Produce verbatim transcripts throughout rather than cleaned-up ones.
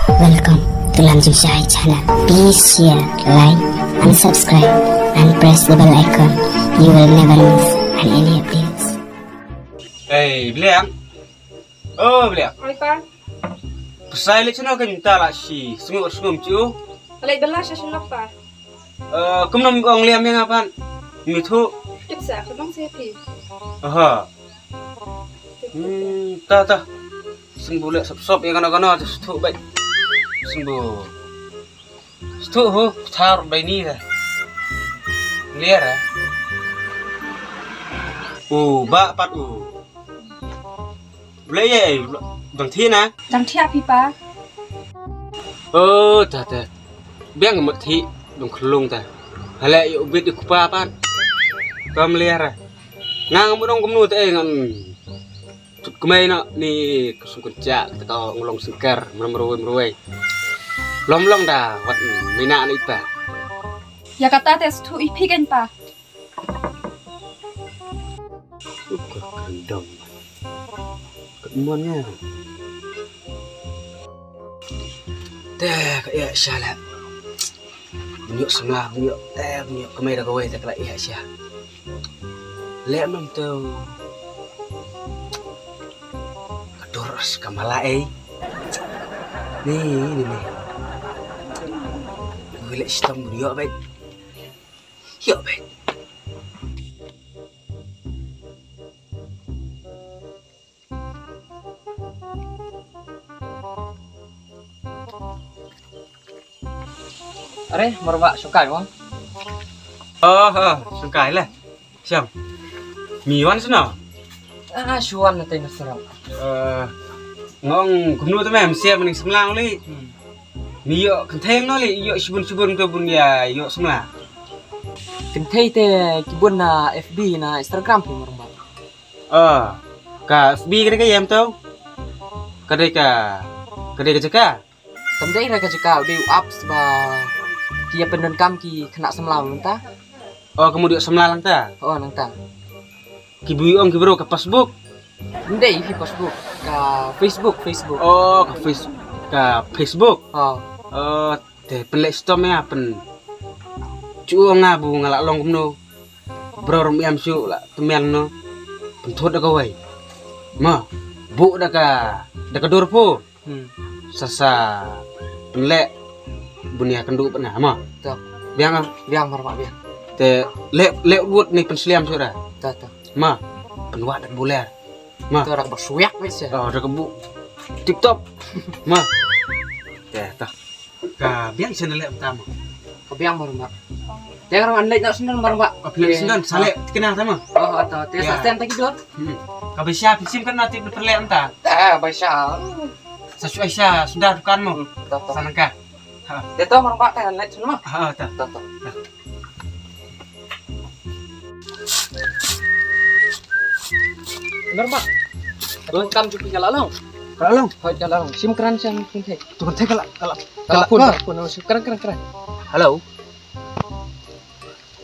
Welcome to Lam Jingshai channel. Please share, like, and subscribe, and press the bell icon. You will never miss any updates. Hey, Bliang. Oh, Bliang. Oi, Pa. Pasai leh chano kan ta la shi. Sungum sungum chu. Leh bela sha shin lok, Pa. Eh, kumno ong liam ïa nga pat. Mi thu. Tip sa, ka bang sa phi. Aha. Hmm, ta, ta. Sngewbha leh sop sop ïa kano kano, ta sngewthuh bad. Sngewbha. Sngewthuh ho, thar bai ni ta. Liar ah. U, ba pat u. Blei ye, dang thi na. Dang thi a phi pa. Oh, ta ta. Biang mut thi dong khlung ta. Hale yu bit di kupa pan. Kam liar. Ngang mut dong kumnu te ngan. Tut kmai no ni kusung kuncha ta ka nglong sengker mroi mroi. Lom long da wat mina ni ta. Ya kata te sthu i phi kan pa. Ka kendong. Ka mon nya. Te ka ïa shala. Bunyuk semla, bunyuk eh bunyuk kemai da kawai te ka la ïa sha. Leh mem tu. Ka dur as ka mala ei. Ni ni ni. Wile sitam bunyuk bai. Ïoh bad. Are, marwah sukai mo. Oh, oh, sukai lah. Siang. Mi wan sno. Ah, shuan na teng serap. Eh, ngong kumno tu mem siap ning semlang li. Hmm. Mi yo kenteng no li, yo sibun sibun tu bun ya, yo semlang. Kynthei te ki bun na F B na Instagram phi marwah. Ah, ka F B ka dei ka ïam tu. Ka dei ka, ka dei ka jaka. Kam dei ra ka jaka u dei u apps ba ki ïa pyndonkam ki khynnah samla nangta. Oh, ka mut ïoh samla nangta. Oh, nangta. Ki bui ong ki bro ka passbook. Ndei ki passbook, ka Facebook, Facebook. Oh, ka Face, ka Facebook. Oh. Oh, te pynleh stom ïa pyn. Chu nga bu nga la long kumno. Bro rum ïam shu la temian no. Pynthut da kawai. Ma, bu da ka, da ka dur pu. Hmm. Sa sa pynleh bunia kendu pynah ma. To. Biang ah. Biang marwah biang. Te leh leh wut ni pynsliam sura. To to. Ma, pynwah da buler. Ma. To rak ba suyak wis ya. Oh, da ka bu. Tip top. Ma. Te to. Ka biang sendal leh tam. Ka biang marwah. Te ka rang an leh nak sendal marwah. Ka pynleh sendal sa leh tikna tam. Oh, to. Te sa stem ta ki dur. Hmm. Ka bai sha phi sim kan na tip na pynleh mynta. Eh, bai sha. Sa shu ai sha suda dukan mo. Hmm, to, to. Sa nangka. Ha. Te to marwah te han leh shuh mo. Ha, to. To, to. Marwah. Kam ju phi ka la long. Ka la long. Hoi ka la long. Sim kran sim kran te. Tu kan te ka la, ka la. Ka la phone, ka la phone. Sim kran kran kran. Hello.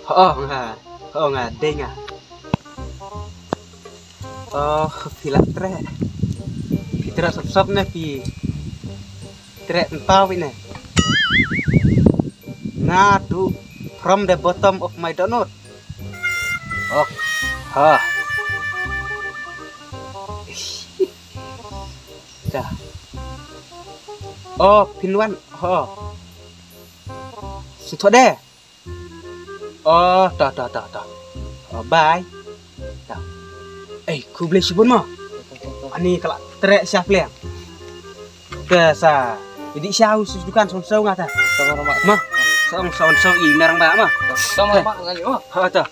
Ho nga, ho nga, dei nga. Oh, phi la treh. Phi treh sop sop ne phi. Treh ntau ne. Nga du from the bottom of my donut. Ok. Ha. Ka. Oh, phin wan. Ho. Sngewthuh de. Oh, to, to, to, to. Oh, bye. To. Eh, khublei shibun mo. Ani ka la treh sha pliang. Te sa. Idi sha u sus dukan song song nga ta. Sama sama. Ma. Song song song i merang ba ma. Sama sama nga ni mo. Ha to.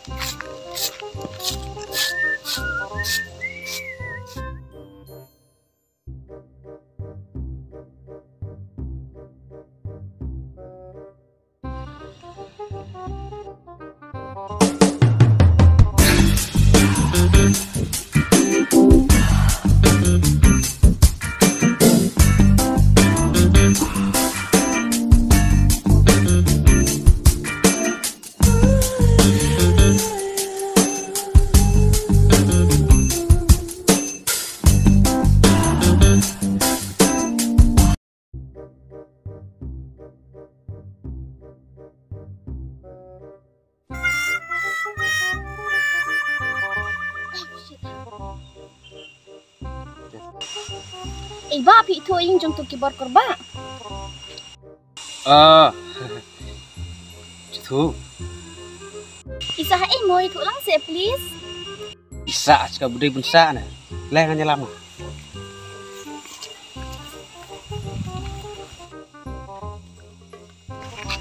Ei ba phi ithuh ïing jong tu ki bor kyrpad. Ah. Ithuh. Isa ha ei mo ithuh lang se please. Isa, sika budai bunsa na. Leh ngan ïalam.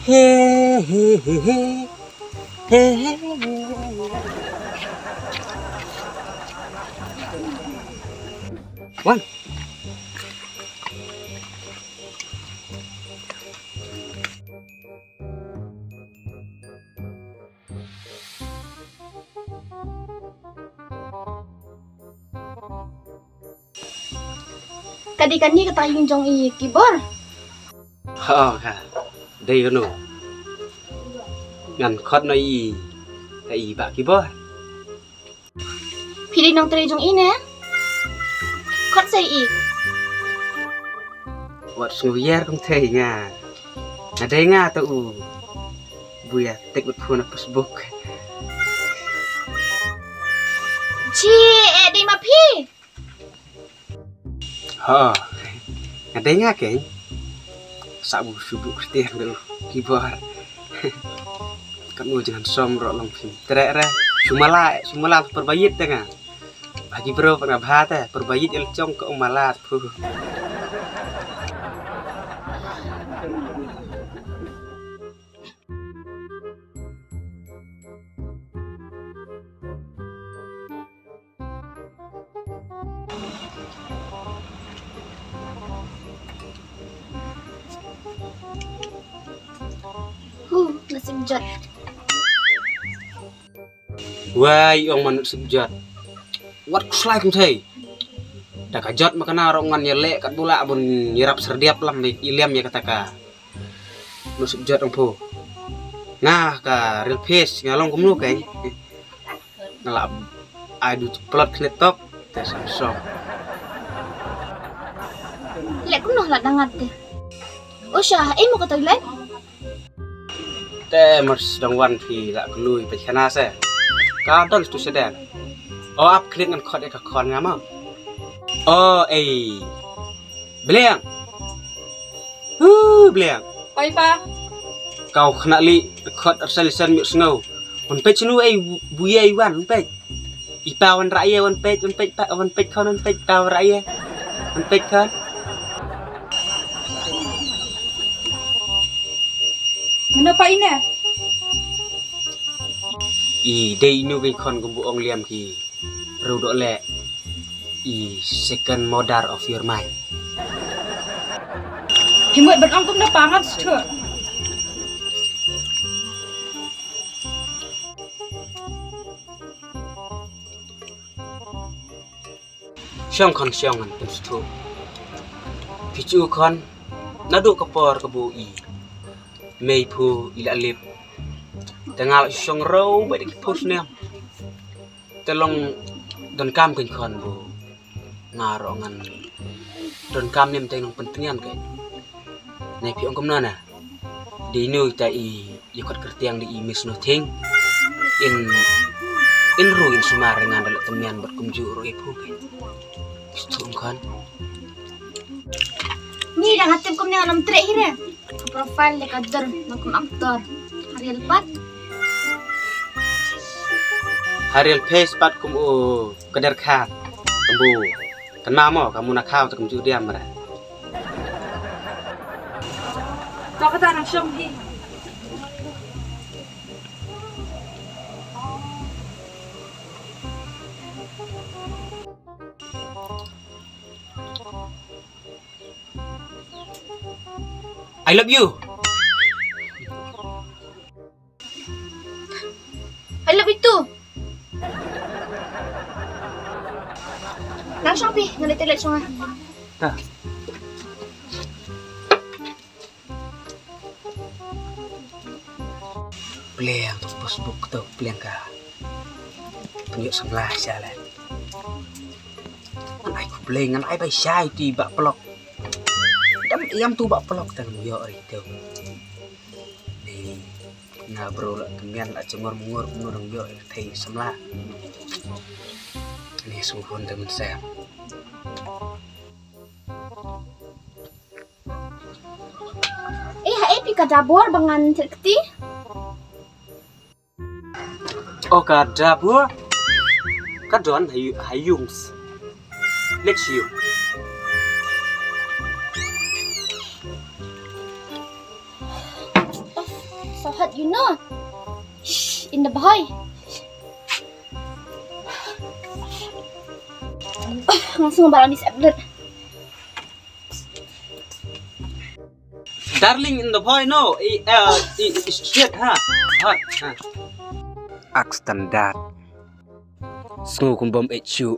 He, he, he, he. He, he, he, he. Wan. Ka dei kane kata ïing jong i Kibor. Ha ka. Dei kano. Ngan khot noh i. Ka i Bah Kibor. Phi dei nongtrei jong i ne? Khot sa i. Wat sngew ïar kum thei nga. Nga dei nga to u. Buya tik ut phone Facebook. Chi, eh, dei ma phi. Ha. Nga dei nga keng. Sa bu subu kristian tu. Kibor. Kat mu jangan som ro long phim. Trek re. Sumala, sumala perbayit te nga. Bagi bro pernah bahate. Perbayit el cong ke umala tu. Huh, nasib jot. Wai, ong manut sib jot. Wat kuslai kum thei. Da ka jot ma kana rong ngan ïa leh kat bula bun ïarap serdiap lam ïa liam ïa kata ka. Nasib jot ong pho. Nga ka real face nga long kumno keng. Nga la ai du plot khnit tok te sam song. Leh kumno la dangat te. Osha, ei mo ka toilet. Te mers dong wan phi la klui pechkhana se. Ka don stu seden. O ap khnit ngan khot ïa ka khon nga ma. O ei. Bliang. Hu, bliang. Oi pa. Kau khna li khot arsal san miu sngew. Wan pech nu ei buya iwan pech. Ipa wan raya wan pech wan pech pa wan pech khon wan pech pa wan raya. Wan pech khon. Mano pa ine? I dei inu gei khon gumbu ong liam ki. Ruh dok leh i second mother of your mind. Hi mut ban ong kumno pa ngan sthur. Shong khon shong ngan pyn sthur. Phi chu khon naduh ka por ka bu i mei phu i la lip. Te nga la shong rau ba dei ki phu snem. Te long donkam kein khon bu nga ruh ngan donkam nim te nong pyntian kein. Nai phi ong kumno na. Dei nu ta i ïa kot kyrtiang dei i miss nothing. In in ru in sumar ngan da la temian bad kumjuh ruh i phu kein. Sthum khon. Ni dang hatim kum ni ngan ym treh hi re. Profile le ka dur na kum actor. Harial pat. Harial face pat kum u kader kha. Kum bu kan ma mo ka muna khaw ta kum ju diam re. To kata nang shong hi. I love you. I love you too. Nang shong phi, ngan ïa toilet shong ah. Ta. Pliang tu Facebook tu pliang ka. Pynïoh samla sha le. Ngan ai khublei ngan ai bai shai ti ba plok. Dam ïam tu ba plok tang ïoh ri tu. Ni nga bro la kemian la cengor mengor mengor ïoh thei samla. Ni sungkun te mynsiem. Ka Dabor ba ngan thied kti. O ka Dabor. Ka don ha yu-, ha yung. Let's you. So hot, you know. Shh, in the boy. Langsung barang di upload. Darling in the boy no. I, uh, i, i, shit ha. Ha. Ha. Ak standard. Sngew kum bom H U.